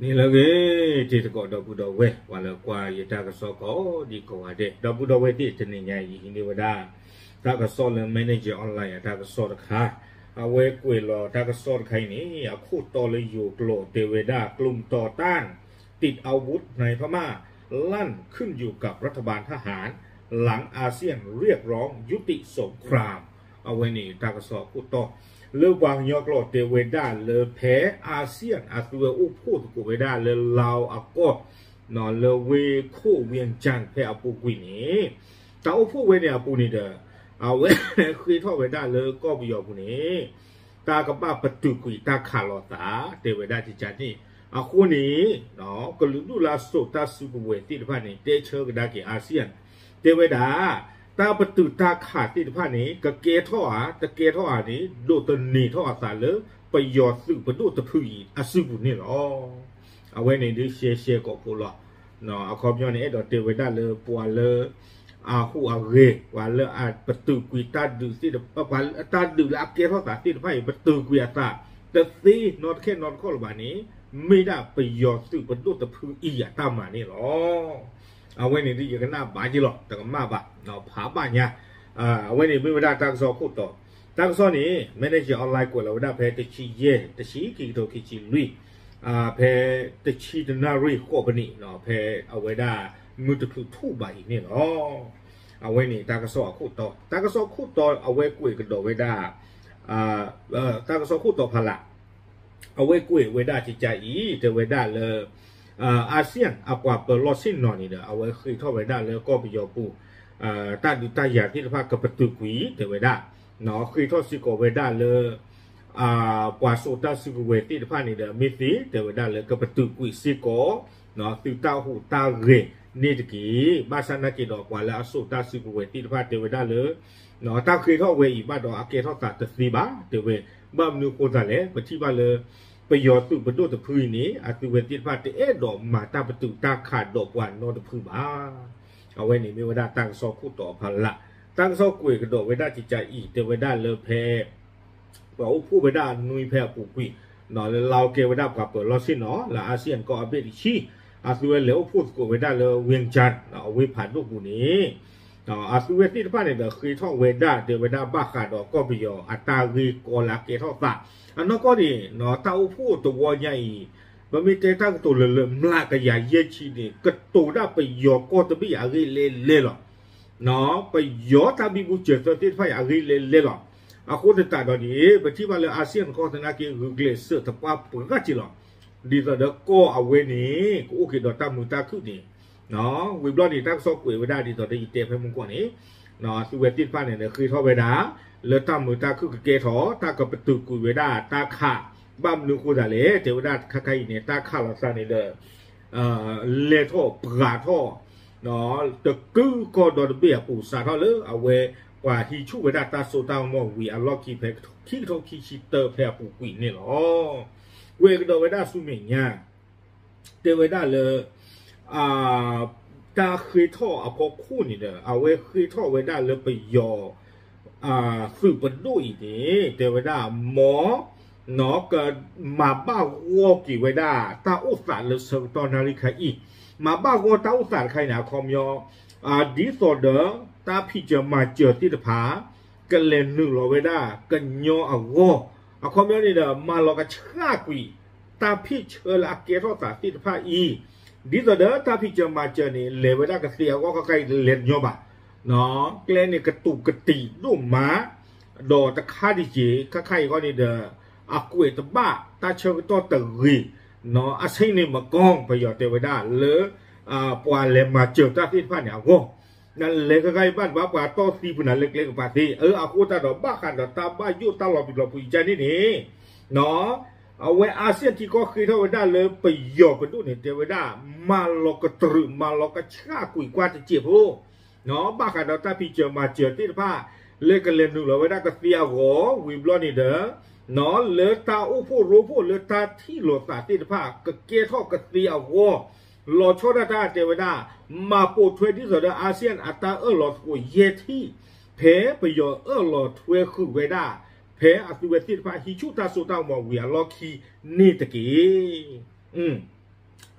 န့ၣ်လၢအဂ့ၤ, တံၤသကိးဒီပုၢ်ဒီဝဲၢ် ပှၤလၢကွၢ်ယတၢ်ကစီၣ်ကိးဒံကိးဂၤဒဲး, ဒီပုၢ်ဒီဝဲၢ်သ့ၣ် တနံၤညါအံၤ ယဟံးန့ၢ်ဝဲဒၣ် တၢ်ကစီၣ်လၢ Manager Online အတၢ်ကစီၣ်တခါ, အဝဲကွဲးလီၤတၢ်ကစီၣ်တခါအံၤန့ၣ် အခိၣ်တီလၢယိၤကျိာ်တဲဝဲဒၣ် กลุ่มต่อต้านติดอาวุธในพม่าลั่นขึ้นอยู่กับรัฐบาลทหาร หลังอาเซียนเรียกร้องยุติสงคราม အဝဲန့ၣ်တၢ်ကစီၣ်အခိၣ်တီ, လၢပှၤကညီကျိာ်တဲဝဲဒၣ်လၢဖဲ ASEAN အသုဝဲအိၣ်ဖှိၣ်သကိးဝဲဒၣ်လၢ Laos အကီၢ် လၢဝ့ၢ်ခိၣ် Vientiane ဖဲအပူၤကွံာ်န့ၣ်, တၢ်အိၣ်ဖှိၣ်ဝဲန့ၣ်အပူၤန့ၣ်ဒီး အဝဲဃ့ထီၣ်ဝဲဒၣ်လၢကီၢ်ပယီၤပူၤန့ၣ် တၢ်ကဘၣ်ပတုာ်ကွံာ်တၢ်ခးလိာ်သး တဲဝဲဒၣ်ကကန့ၣ်, အဃိန့ၣ် ကလုာ်ဒူၣ်လၢအစိာ်တၢ်စုကဝဲၤသ့ၣ်တဖၣ်န့ၣ် တဲဆၢကဒါက့ၤ ASEAN တဲဝဲဒၣ် တၢ်ပတုာ်တၢ်ခးသ့ၣ်တဖၣ်န့ၣ် ကကဲထီၣ်ဧါ တကဲထီၣ်ဧါန့ၣ် ဒိးသန့ၤထီၣ်အသးလၢ ပယီၤသုးပဒိၣ်တဖုအံၤအစုပူၤန့ၣ်လီၤ. အဝဲန့ၣ်ဒုးရှဲရှဲကိးဖိလီၤ. အခီပညီန့ၣ် အဲၣ်ဒိးတဲဝဲဒၣ်လၢပှၤလၢ အဟူးအဂဲၤ ပှၤလၢအပတုာ်ကွံာ်တၢ်ဒုးသ့ၣ်တဖၣ် တၢ်ဒုးလၢအကဲထီၣ်သးသ့ၣ်တဖၣ်အံၤ ပတုာ်ကွံာ်အသး တသ့နီတခဲနီတခီၣ်လၢၤဘၣ်န့ၣ် မ့ၢ်ဒၣ်ပယီၤသုးပဒိၣ်တဖုအံၤအတၢ်မၤန့ၣ်လီၤ. အဝဲန့ၣ်ဒုးယကနၣ်ဘၣ်က့ၤလီၤ တကမၣ်ဘၣ်, ဖးဘၣ်ညါ, အဝဲန့ၣ်မ့ၢ်ဝဲဒၣ်တၢ်ကစီၣ်ခိၣ်တီ, တၢ်ကစီၣ်န့ၣ် Manager Online ကွဲးလီၤဝဲဒၣ်ဖဲတဆံယဲၢ် တဆံ ခံကထိခံဆံလွံၢ်, ဖဲတဆံတနၣ်ရံၣ်ဃိးပနံး ဖဲအဝဲဒၣ်မုၢ်တချုးထူၣ်ဘၣ်အံၤန့ၣ်လီၤ. အဝဲန့ၣ်တၢ်ကစီၣ်အခိၣ်တီ, တၢ်ကစီၣ်ခိၣ်တီအဝဲကွဲးကဒီးဝဲဒၣ် တၢ်ကစီၣ်ခိၣ်တီဖးလၢ် အဝဲကွဲးဝဲဒၣ်ကကအံၤ တဲဝဲဒၣ်လၢ ASEAN အပှၤပၢၤလီၢ်ဆ့ၣ်နီၤန့ၣ်ဒီး အဝဲဃ့ထီၣ်ဝဲဒၣ်လၢကီၢ်ပယီၤပူၤ တၢ်ဒုးတၢ်ယၤသ့ၣ်တဖၣ်ကပတုာ်ကွံာ် တဲဝဲဒၣ်, ဃ့ထီၣ်စ့ၢ်ကီးဝဲဒၣ်လၢ ပှၤစိာ်တၢ်စုကဝဲၤသ့ၣ်တဖၣ်န့ၣ်ဒီး မ့ၢ်သ့ တဲဝဲဒၣ်လၢကပတုာ်ကွံာ်စ့ၢ်ကီး သုတၢ်ဟူးတၢ်ဂဲၤန့ၣ်တက့ၢ်. ဘၣ်ဆၣ်နာ်က့ၤဒီးပှၤလၢအစိာ်တၢ်စုကဝဲၤသ့ၣ်တဖၣ်တဲဝဲဒၣ်လၢ တၢ်ဃ့ထီၣ်ဝဲအံၤဘၣ်ဒီးအကဲထီၣ်သးတသ့ဘၣ် တဲဝဲ, ဘၣ်မနုၤဃိသတးလဲၣ် ပထံၣ်ဘၣ်လၢ ပယီၤသုးပဒိၣ်တဖုအံၤန့ၣ် အသုဝဲသ့ၣ်တဖၣ်တအဲၣ်ဒိးမၤတၢ်ပတုာ်တၢ်ခးဒီးပှၤနီတဖုဘၣ်. အဝဲန့ၣ်မ့ၢ်ဝဲဒၣ်တၢ်ကစီၣ်ခိၣ်တီအဖီလာ်, တၢ်ကစီၣ်ကွဲးကဒီးဝဲဒၣ်ကကအံၤ တဲဝဲဒၣ်လၢဖဲ ပှၤအိၣ်ဖှိၣ်ဝဲဒၣ်အနွံဖဲအပူၤကွံာ် လၢလါအီကဲဝဲဒၣ်ပှၤပၢၤလီၢ်ဆ့ၣ်နီၤ လၢ ASEAN ကီၢ်အဘ့ၣ်တဆံ အသုဝဲလဲၤအိၣ်ဖှိၣ်သကိးဝဲဒၣ်လၢ Vientiane အဝ့ၢ်ဖးဒိၣ်ပူၤန့ၣ် အသုဝဲသ့ၣ်တဖၣ်န့ၣ်ဒီးဃ့ထီၣ်ဝဲဒၣ် တဲဝဲဒၣ်ဘၣ်ဃးဒီးကီၢ်ပယီၤအတၢ်ဂ့ၢ်ကီလၢအကဲထီၣ်သး အနီၢ်ကီၢ်န့ၣ် တၢ်အိၣ်ဖှိၣ်တဝီညါအံၤ ပမ့ၢ်တဲတၢ်ကတိၤလၢလၢမျးကယၤယဲၢ်ဆံန့ၣ် ကတိၤဒၣ်ပယီၤကီၢ်တဘ့ၣ်အဂ့ၢ်လဲလဲလီၤ. ပယီၤတၢ်ဘံဘူစၢၤသၢသ့ၣ်တဖၣ်အံၤအဂ့ၢ်လဲလဲလီၤ. အဃိသတးဒီးန့ၣ် ပထံၣ်ဘၣ်လၢ ASEAN ကီၢ်သနာ်က့ ဂုာ်ကျဲးစၢးတပှၢ်ပှၢ်က့လီၤ. ဒ်သိးဒီးကီၢ်အဝဲန့ၣ် ကအိၣ်က့ၤဒီးတၢ်မုာ်တၢ်ခုၣ်န့ၣ် ဝံၤဘျီန့ၣ် တၢ်ကစီၣ်ကွဲးဝဲဒၣ်ဒ်သိးဒီးယတဲဖဲမုၢ်ကီၢ်န့ၣ် သုဝဲသ့ၣ်တဖၣ်န့ၣ်ဒီးဃ့ထီၣ်ဝဲဒၣ် လၢတၢ်မုာ်တၢ်ခုၣ်ကကဲထီၣ် တၢ်ကပတုာ်ကွံာ်ဝဲဒၣ်တၢ်ခး ဘၣ်မနုၤဃိသတးလဲၣ် တဲဝဲဒၣ်ခါခါအံၤန့ၣ် တၢ်ခးလိာ်သးန့ၣ်ဒီး လဲၤထီၣ်ပှၤထီၣ် တကုကီၢ်ဒီတဘ့ၣ်အပူၤ စးထီၣ်လၢအဝဲ ပှၤဟံးဆူၣ်ဝဲဒၣ်တၢ်စိတၢ်ကမီၤဝံၤအလီၢ်ခံဖဲခံကထိခံဆံတၢဖဲအပူၤကွံာ်န့ၣ်လီၤ. ကွဲးကဒီးဝဲဒၣ်ဆူမဲာ်ညါ တဲဝဲဒၣ်လၢ တၢ်ဃ့ထီၣ်အဖီခိၣ်န့ၣ်ဒီး အဝဲဃ့ထီၣ်ဝဲဒၣ်လၢပယီၤ သုးပဒိၣ်အံၤန့ၣ် တဲဝဲဒၣ် မ် ကမၤဘၣ်ဂီၢ်က့ၤဝဲဒၣ် တၢ်အိၣ်သးလၢဆၢကတီၢ်နၣ်ရံၣ်ခါအံၤ, မၤဘၣ်ဂီၢ်တၢ်အိၣ်သးတခါအံၤန့ၣ် အခီပညီ ဒ်သိးဒီး တၢ်ဖံးစၢၤမၤစၢၤသ့ၣ်တဖၣ် ကလဲၤနုာ်လီၤဝဲဒၣ်ကညီအဂီၢ်, အခီပညီန့ၣ်ဒီး မၤလီၤကဆှၣ်ကွံာ် တၢ်ဖ့ၣ်ဆၢလၢအကဲထီၣ်သးသ့ၣ်တဖၣ်အံၤ, ဒ်သိးဒီးတၢ်ဖံးစၢၤမၤစၢၤန့ၣ် လဲၤဝဲဒၣ်ကသ့အဂီၢ် ခါခါအံၤလဲၤတညီဘၣ်. ကျဲန့ၣ်ကတူးကတံာ်ဒိၣ်မး, ဒီးတခါဒံးက့ၤ ခါခါအံၤဃီန့ၣ်ဒီး အကွဲးတဘၣ် တၢ်ဆၢကတီၢ်တဂ့ၤ, အဆ့န့ၣ်မကီ ပယီၤတဲဝဲဒၣ်လၢ ပှၤလဲၤမၤစၢၤတၢ်သ့ၣ်တဖၣ်န့ၣ်အဂီၢ် နလဲၤခါခါအံၤဘၣ်တဘၣ် ပှၤတီၢ်သံဖုနၤလၢကျဲကပၤသ့, အဃိသတးဒီး ဘၣ်ဃးဒီးတၢ်ဘၣ်ယိၣ်တၢ်လီၤပျံၤလီၤဖုးအံၤကန့ၣ်န့ၣ် အဝဲ ASEAN ထံကီၢ်ဃ့ထီၣ်ဝဲဒၣ်လၢပယီၤပဒိၣ်န့ၣ် တဲဝဲဒၣ် မၤလီၤကတြူး မၤလီၤကဆှၣ်ကွံာ်ကွၢ်တစဲးဖိ ဘၣ်ဃးဒီးတၢ်ဖံးစၢၤမၤစၢၤသ့ၣ်တဖၣ် လၢကလဲၤနုာ်လီၤဝဲဒၣ်ကသ့အဂီၢ် ဝံၤဘျီန့ၣ်ဒီး လၢတၢ်အိၣ်ဖှိၣ်ရိဖှိၣ်လၢတၢ်ထံၣ်လိာ်သးသ့ၣ်တဖၣ် ကကဲထီၣ်ကသ့အဂီၢ် လီၤဆီဒၣ်တၢ်တဲဝဲဒၣ် မၤပိာ်ထွဲဒ်သိးဒီး ASEAN အတၢ်အၢၣ်လီၤသကိးယဲၢ်ထံၣ် ဖဲပယီၤအၢၣ်လီၤထွဲဃုာ်ဝဲဒၣ် ဖဲအသုဝဲသ့ၣ်တဖၣ်ဟံးဆူၣ်တၢ်စိတၢ်ကမီၤဝံၤအလီၢ်ခံန့ၣ်တက့ၢ်.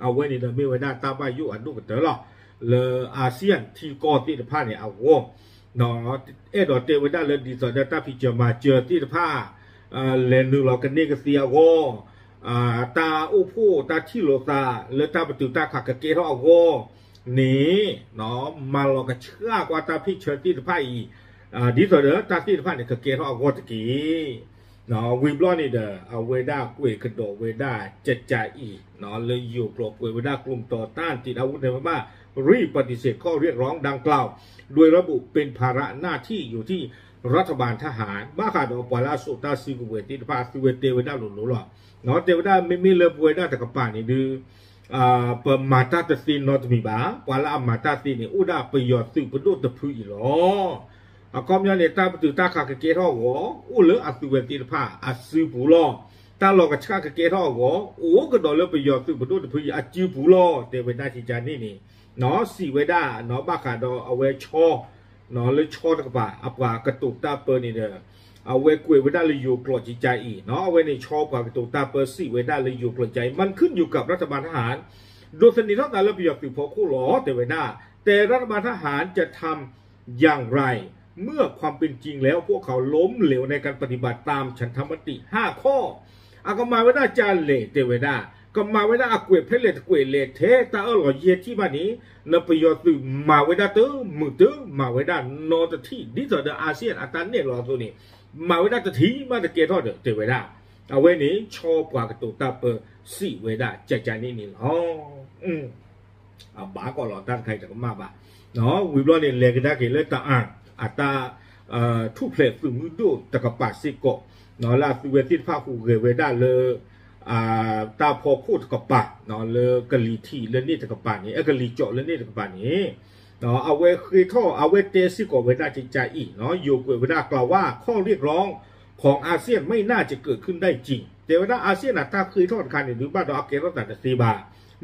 အဝဲန့ၣ်ဒီးမ့ၢ်ဝဲဒၣ်တၢ်ဘၣ်ယိၣ်အဒိၣ်ကတၢၢ်လီၤ. လၢ ASEAN ထံကီၢ်သ့ၣ်တဖၣ်န့ၣ်အဂီၢ် အဲၣ်ဒိးတဲဝဲဒၣ်လၢဒ်သိးဒီးတၢ်ဖံးစၢၤမၤစၢၤသ့ၣ်တဖၣ် လဲၤနုာ်လီၤကန့ၢ်ကသ့အဂီၢ် တၢ်အိၣ်ဖှိၣ်တၢ်ထံၣ်လိာ်သးလၢတၢ်ပတုာ်တၢ်ခးကကဲထီၣ်အဂီၢ်န့ၣ် မၤလီၤကဆှၣ်ကွၢ်တၢ်ဖံးစၢၤသ့ၣ်တဖၣ်အံၤ ဒ်သိးဒီးတၢ်သ့ၣ်တဖၣ်န့ၣ် ကကဲထီၣ်အဂီၢ်တက့ၢ်. ဝံၤဘျီန့ၣ်ဒီး အဝဲဒၣ်ကွဲးကဒီးဝဲဒၣ်ကကးအံၤ လၢယိၤကျိာ်ကွဲးဝဲဒၣ်ကျိမတီၤ ต้านติดอาวุธในพม่า รีบปฏิเสธข้อเรียกร้องดังกล่าว โดยระบุเป็นภาระหน้าที่อยู่ที่รัฐบาลทหาร ဘၣ်ဃးဒီးပှၤလၢအစိာ်တၢ်စုကဝဲၤသ့ၣ်တဖၣ် အသုဝဲတဲဝဲဒၣ်လိၤလိၤလီၤ. တဲဝဲဒၣ်မ့မ့ၢ်လၢပဝဲဒၣ်တကပၤန့ၣ်ဒုး ပမၤတၢ်တသ့နီတမံၤဘၣ်. ပှၤလၢအမၤတၢ်သ့န့ၣ် အိၣ်ဒၣ်ပယီၤသုးပဒိၣ်တဖုအံၤလီၤ. အခီပညီန့ၣ် တၢ်ပတုာ်တၢ်ခးကကဲထီၣ်အဂီၢ် အိၣ်လၢအသုဝဲသ့ၣ်တဖၣ်အစုပူၤလီၤ. တၢ်လီၤကဆှၣ်ကကဲထီၣ်အဂီၢ် အိၣ်ကဒီးလၢပယီၤသုးပဒိၣ်တဖုအံၤအစုပူၤလီၤ. တဲဝဲဒၣ်ကကးန့ၣ်န့ၣ် စံးဝဲဒၣ် ဘၣ်ဃးဒီးအဝဲဆီ လၢဆီတကပၤ အပှၤကတိၤတၢ်ပၢန့ၣ်ဒီး အဝဲကွဲးဝဲဒၣ်လၢယိၤကျိာ်ကကးအံၤ အဝဲန့ၣ်ဆီပှၤကတိၤတၢ်ပၢစံးဝဲဒၣ်လၢယိၤကျိာ်ကကးအံၤ มันขึ้นอยู่กับรัฐบาลทหาร ဒိးသန့ၤထီၣ်သးလၢပယီၤသုးဖီခိၣ်လီၤ. တဲဝဲဒၣ် รัฐบาลทหารจะทำอย่างไร เมื่อความเป็นจริงแล้วพวกเขาล้มเหลวในการปฏิบัติตามฉันทามติห้าข้อ အကမၤဝဲဒၣ်ကလဲၣ် တဲဝဲဒၣ် ကမၤဝဲဒၣ်အကွဲးဖဲလဲၣ်တကွဲးလဲၣ် ထဲတၢ်အၢၣ်လီၤယဲၢ်ထံၣ်ဘၣ်န့ၣ် နပယီၤသုးမၤဝဲဒၣ်တမုာ်တမၤဝဲဒၣ်နီတထံၣ် ဒ်သိးဒီး ASEAN အတၢ်နဲၣ်လီၤအသိးန့ၣ် မၤဝဲဒၣ်တထံၣ်မးတကဲထီၣ်ဒီး တဲဝဲဒၣ် အဝဲန့ၣ် ဆီပှၤကတိၤတၢ်ပၢစံးဝဲဒၣ်ကကးန့ၣ်န့ၣ်လီၤ. အဘၣ်ကီးလီၤတၢ်တခါအံၤတကမၣ်ဘၣ်. ဝံၤဘျီန့ၣ် လဲၤကဒါက့ၤလၢတၢ်အၣ် အတၢ် ထူၣ်ဖျဲးသုးမုၢ်ဒိၣ်တကပၤစ့ၢ်ကီး လၢအသုဝဲသ့ၣ်တဖၣ်ဟူးဂဲၤဝဲဒၣ်လၢ တၢ်ဖီခိၣ်တကပၤ လၢကလံၤထံးလၢန့ၣ်တကပၤန့ၣ် အကလံၤကၠီးလၢန့ၣ်တကပၤန့ၣ် အဝဲဃ့ထီၣ် အဝဲတဲစ့ၢ်ကီးဝဲဒၣ်ကကးအံၤ ယိၤကွဲးဝဲဒၣ် กล่าวว่าข้อเรียกร้องของอาเซียนไม่น่าจะเกิดขึ้นได้จริง တဲဝဲဒၣ် ASEAN အတၢ်ဃ့ထီၣ်တခါန့ၣ် ဒုးဘၣ်ဒီးအကဲထီၣ်သးတသ့ဘၣ်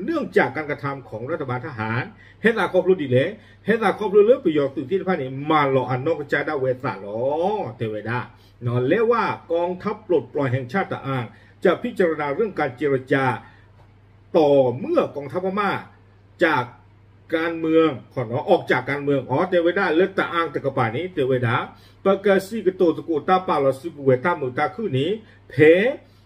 เนื่องจากการกระทำของรัฐบาลทหาร ဟဲသးခီဖျိဒ်လဲၣ် ဟဲသးခီဖျိလၢပယီၤသုးသ့ၣ်တဖၣ်န့ၣ် မၤလီၤအနီၢ်ကစၢ်ဒၣ်ဝဲသးလီၤ တဲဝဲဒၣ် และว่ากองทัพปลดปล่อยแห่งชาติตะอางจะพิจารณาเรื่องการเจรจา ต่อเมื่อกองทัพพม่าจากการเมือง ออกจากการเมือง အတဲဝဲဒၣ်လၢတၢ်အၣ်တကပၤန့ၣ် တဲဝဲဒၣ် ပကစံးကတိၤသကိးတၢ်ပာ်လီၤစုကဝဲၤတၢ်မုာ်တၢ်ခုၣ်န့ၣ် ဖဲ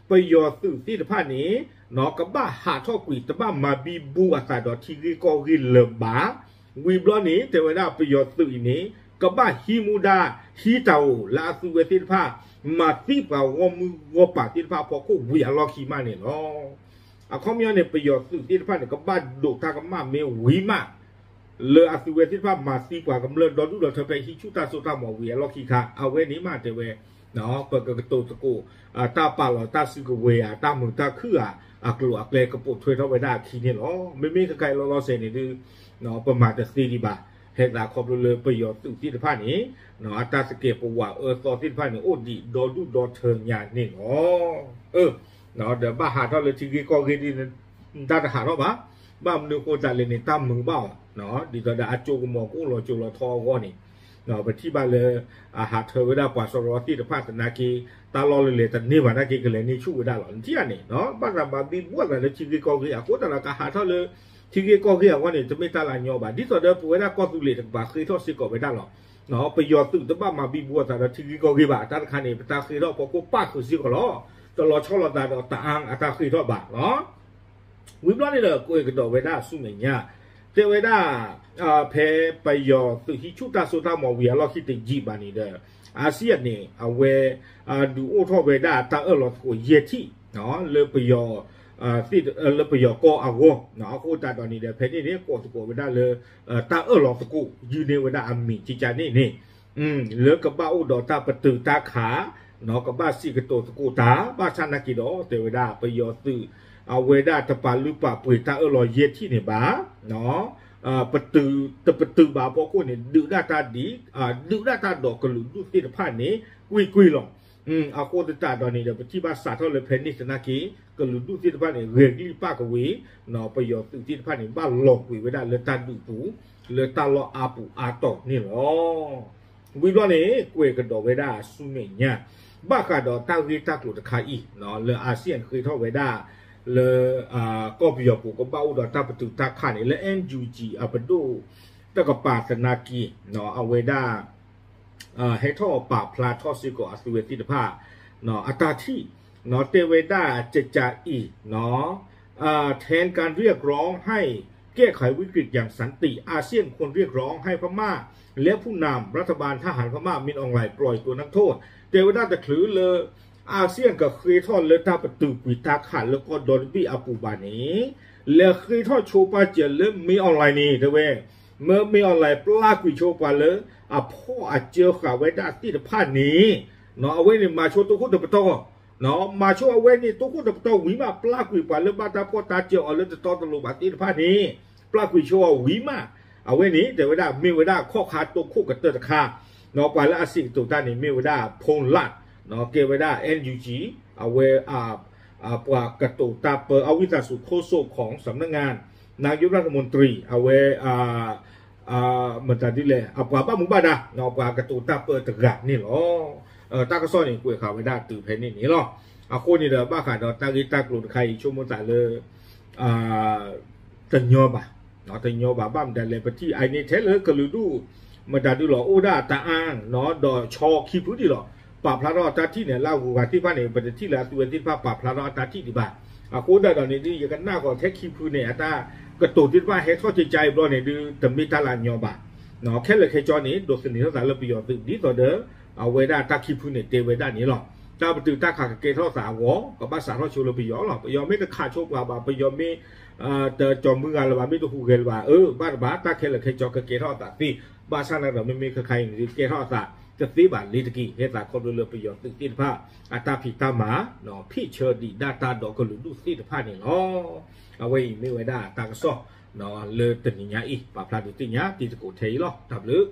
ပယီၤသုးသ့ၣ်တဖၣ်န့ၣ် ကဘၣ်ဟးထီၣ်ကွံာ် တဘၣ်မၤဘံဘူအသးဒီးထံဂ့ၢ်ကီၢ်ဂ့ၢ်လၢၤဘၣ် ဝံၤဘျီန့ၣ် တဲဝဲဒၣ်ပယီၤသုးအံၤန့ၣ် ကဘၣ်ဟံးမူဒါ ဟံးတၢ်အိၣ်လၢအသုဝဲသ့ၣ်တဖၣ် မၤသံပှၤဂီၢ်မုၢ်ဂီၢ်ပၤသ့ၣ်တဖၣ်အဖီခိၣ်ဝံၤအလီၢ်ခံမးန့ၣ်လီၤ. အခီပညီန့ၣ် ပယီၤသုးသ့ၣ်တဖၣ်န့ၣ် ကဘၣ်ဒိးတၢ်ကမၣ်မ့ၢ်ဝံၤမး လၢအသုဝဲသ့ၣ်တဖၣ်မၤသံပှၤကမျၢၢ်ဒီဒူၣ်ဒီထၢဖဲဟံးဆူၣ်တၢ်စိတၢ်ကမီၤဝံၤအလီၢ်ခံခါ အဝဲန့ၣ်မးတဲဝဲ ပကကတိၤသကိး တၢ်ပာ်လီၤတၢ်စုကဝဲၤဧါ တၢ်မုာ်တၢ်ခုၣ်ဧါ အကျိၤအကျဲကပိာ်ထွဲထီၣ်ဝဲဒၣ်အခံန့ၣ်လီၤ. မ့မ့ၢ်ခဲခါအံၤလီၤလီၤဆဲးန့ၣ်ဒုး ပမၤတသ့ဒံးဘၣ်. ဟဲသးခီဖျိလၢပယီၤသုးသ့ၣ်တဖၣ်န့ၣ် အတၢ်သကဲးပဝးအၢသီသ့ၣ်တဖၣ်န့ၣ် အိၣ်ဒံးဒီဒူၣ်ဒီထၢညါန့ၣ်လီၤ. ဒီးဘၣ်ဟးထီၣ်လၢထံဂ့ၢ်ကီၢ်ဂ့ၢ်ဒ် တၢ်တဟးထီၣ်ဘၣ်. ဘၣ်မနုၤအဃိသတးလဲၣ်န့ၣ် တၢ်မုာ်ဘၣ်အီၤ ဒ်သိးဒီးအစိကမီၤကအိၣ်လီၤစိၤလီၤထီအဂီၢ်န့ၣ် ပထံၣ်ဘၣ်လၢ အဟးထၢဝဲဒၣ်ပှၤစီၤရီသ့ၣ်တဖၣ်သနာ်က့ တၢ်လီၢ်လၢလဲၤတန့ၢ်ဘၣ်နာ်က့ ကလဲၤန့ၢ်ဆူၣ်ဝဲဒၣ်လီၤ. နထံၣ်ဧါန့ၣ် ဘၣ်သးမၤဘံဘူအသးလၢထံဂ့ၢ်ကီၢ်ဂ့ၢ် အဃိသတးဒီးကဟးထီၣ်လၢ ထံဂ့ၢ်ကီၢ်ဂ့ၢ်အဂီၢ်န့ၣ် တမ့ၢ်တၢ်လၢအညီဘၣ်. ဒ်သိးဒီးပဝဲဒၣ်ကီၢ်သူလ့ၤတကပၤဃ့ထီၣ်စ့ၢ်ကီးဝဲဒၣ်လီၤ. ပယီၤသုးတဘၣ်မၤဘံဘူအသးဒီးထံဂ့ၢ်ကီၢ်ဂ့ၢ်ဘၣ်. တၢ်တခါန့ၣ် ပတၢ်ဃ့ထီၣ်ဖီခိၣ်ပၣ်ဃုာ်စ့ၢ်ကီးလီၤ. တလီၤဆီလိာ်သးဒီးတၢ်အၣ်အတၢ်ဃ့ထီၣ်ဘၣ်လီၤ. ဝံၤဘျီန့ၣ်ဒီး ကွဲးကဒီးဝဲဒၣ်ဆူမဲာ်ညါ တဲဝဲဒၣ် ဖဲပယီၤသုးဟံးဆူၣ်တၢ်စိတၢ်ကမီၤဝံၤအလီၢ်ခံတယံာ်ဘၣ်န့ၣ်ဒီး ASEAN န့ၣ် အဝဲ ဒုးအိၣ်ထီၣ်ဝဲဒၣ်တၢ်အၢၣ်လီၤသကိးယဲၢ်ထံၣ် လၢပယီၤ လၢပယီၤကီၢ်အဂီၢ် အဃိသတးဒီးန့ၣ်ဒီး ဖဲန့ၣ်န့ၣ် ကိးသကိးဝဲဒၣ်လၢ တၢ်အၢၣ်လီၤသကိး ယုၢ်န့ၢ်ဝဲဒၣ်အမံၤကကန့ၣ်န့ၣ် လၢကဘၣ်အိၣ်ဒီးတၢ်ပတုာ်တၢ်ခး ကဘၣ်စံးကတိၤသကိးတၢ် ဘၣ်ဆၣ်နာ်က့ဒီး တဲဝဲဒၣ် ပယီၤသုး အဝဲဒၣ်တပာ်လုၢ်ပာ်ပှ့ၤတၢ်အၢၣ်လီၤယဲၢ်ထံၣ်န့ၣ်ဘၣ် ပတုာ် တပတုာ်ဘၣ်အဖီခိၣ်န့ၣ် ဒုးဒၣ်တၢ်ဒ် ဒုးဒၣ်တၢ်ဒီးကလုာ်ဒူၣ်သ့ၣ်တဖၣ်န့ၣ် ကွ့ၢ်ကွ့ၢ်လီၤ. အဃိသတးဒီးန့ၣ်ဒီး ပထံၣ်ဘၣ်စးထီၣ်လၢဖဲန့ၣ်သနာ်က့ ကလုာ်ဒူၣ်သ့ၣ်တဖၣ်န့ၣ် ဂဲၤကလံၣ်ပၣ်ကဝ့ၤ ပယီၤသုးသ့ၣ်တဖၣ်န့ၣ် ဘၣ်လီၤကွံာ်ဝဲဒၣ်လၢတၢ်ဒုးပူၤ လၢတၢ်လီၢ်အါပူၤအါတီၢ်န့ၣ်လီၤ. ဝံၤဘျီန့ၣ် ကွဲးကဒီးဝဲဒၣ်ဆူမဲာ်ညါ ဘၣ်ဃးဒီးတၢ်ဂ့ၢ်တၢ်ကျိၤတခါအံၤ လၢ ASEAN ဃ့ထီၣ်ဝဲဒၣ် လၢ ကီၢ်ပယီၤပူၤကဘၣ်အိၣ်ဒီးတၢ်ပတုာ်တၢ်ခးန့ၣ် လၢ NUG အပဒိၣ်တကပၤသနာ်က့ အဝဲဒၣ် ဟဲထီၣ်ပာ်ဖျါထီၣ်စ့ၢ်ကီးအသုဝဲသ့ၣ်တဖၣ် အတၢ်ထံၣ် တဲဝဲဒၣ်ကကအံၤ แทนการเรียกร้องให้แก้ไขวิกฤตอย่างสันติ อาเซียนควรเรียกร้องให้พม่าและผู้นำรัฐบาลทหารพม่า มินอองหลาย ปล่อยตัวนักโทษ တဲဝဲဒၣ်တချုးလၢ အၣ်စံၣ်ကဃ့ထီၣ်လၢတၢ်ပတုာ်ကွံာ်တၢ်ခးလၢကီၢ်ဒီတဘ့ၣ်အပူၤဘၣ်န့ၣ် လဲၤဃ့ထီၣ်ဆိပာ်စၢၤလၢ မင်းအောင်လှိုင် န့ၣ် တဲဝဲ မ့ၢ် မင်းအောင်လှိုင် ပျၢ်ကွံာ်ဆိပှၤလၢအဖီၣ်အစၢဃာ်ဝဲဒၣ်သ့ၣ်တဖၣ်န့ၣ် အဝဲန့ၣ်မၤဆိတိခိၣ်တပတီၢ် မၤဆိအဝဲန့ၣ်တိခိၣ်တပတီၢ်ဝံၤမး ပျၢ်ကွံာ်ပှၤလၢဘၣ်တၢ်ဖီၣ်တၢ်စၢအီၤလၢတတီတလိၤဘၣ်သ့ၣ်တဖၣ်န့ၣ် ပျၢ်ကွံာ်ဆိအီၤဝံၤမး အဝဲန့ၣ် တဲဝဲဒၣ်မ့ၢ်ဝဲဒၣ်ခီၣ်ခါတိခိၣ်ကတၢၢ်တခါ ပှၤလၢအစံးကတိၤတၢ်န့ၣ် မ့ၢ်ဝဲဒၣ် ဖူလၢ် ကဲဝဲဒၣ် NUG အဝဲ ပှၤကတိၤတၢ်ပၢ အဝံသးစူၤ โฆษกของสำนักงานนายกรัฐมนตรี အဝဲ မတၤဒ်လဲၣ် အပှၤဘၣ်မူဘၣ်ဒါ ပှၤကတိၤတၢ်ပၢတဂၤန့ၣ်လီၤ. တၢ်ကစီၣ်န့ၣ် ကွဲးဃာ်ဝဲဒၣ်တုၤဖဲန့ၣ်န့ၣ်လီၤ. အဃိန့ၣ်ဒီး ဘၣ်ဃးဒီးတၢ်ဂ့ၢ်တၢ်ကျိၤတခါအံၤ ဆိကမိၣ်သးလၢ တညီဘၣ်, တညီဘၣ် ဘၣ်မတၤလဲၣ် ပထံၣ်အံၤန့ၣ် ထဲလၢကလုာ်ဒူၣ် မတၤဒုလီၤ အိၣ်ဒၣ်တအၣ် ဒီးဆီခံဖုဒံးလီၤ. ပာ်ဖျါထီၣ်အတၢ်ထံၣ်န့ၣ် လၢအဂုၤအဂၤသ့ၣ်တဖၣ်န့ၣ် ပတထံၣ်လၢအသုဝဲသ့ၣ်တဖၣ်ပာ်ဖျါထီၣ်အတၢ်ထံၣ်ဒံးဘၣ်. အဃိသတးဒီးန့ၣ်ဒုး ယကနၣ်ဃီၤထဲခံဖုန့ၣ် အတၢ်ကတိၤသ့ၣ်တဖၣ်ဟဲထီၣ်ကကါအံၤဘျီန့ၣ်ဒုး တမ့ၢ်တၢ်လၢအညီဘၣ်. ခဲလၢာ်ခဲဆ့န့ၣ် ဒိးသန့ၤထီၣ်သးလၢပယီၤသုး ဒ်သိးဒီး အဝဲဒၣ်တၢ်ခံဖုန့ၣ်တဲဝဲဒၣ်န့ၣ်လီၤ. တၢ်ပတုာ်တၢ်ခးကကဲထီၣ်သးအဂီၢ် ကဘၣ်စးထီၣ်ဆိလၢပယီၤလီၤ. ပယီၤမ့ၢ်တခးဆိပှၤဘၣ် ပယီၤမ့ၢ် တကၠီၤမုၢ်ဂၤလၢၤဘၣ် မ့ၢ်တဟူးဂဲၤလၢၤဘၣ် အၢ ဘၣ်တဘၣ် တၢ်ခဲလၢာ်ခဲဆ့ကကဲထီၣ်အသးသ့. ဘၣ်ဆၣ်နာ်ဒီး မ့မ့ၢ်ခဲခါအံၤန့ၣ်ဒုး ကဲထီၣ်အသးတသ့ဘၣ်လ့ၤတက့ၢ်. ဟဲသးခီဖျိလၢပယီၤသုးသ့ၣ်တဖၣ် အတၢ်ဖံးတၢ်မၤ ဖ့ၣ်ဆၢဒံးဒၣ်တၢ်ဒီးကလုာ်ဒူၣ်သ့ၣ်တဖၣ်န့ၣ်လီၤ. အဝဲအံၤမ့ၢ်ဝဲဒၣ်တၢ်ကစီၣ် လၢတနံၤညါအံၤ ပာ်ဖျါဒုးသ့ၣ်ညါတံၤသကိးထဲအံၤလီၤ. တၢ်ဘျုး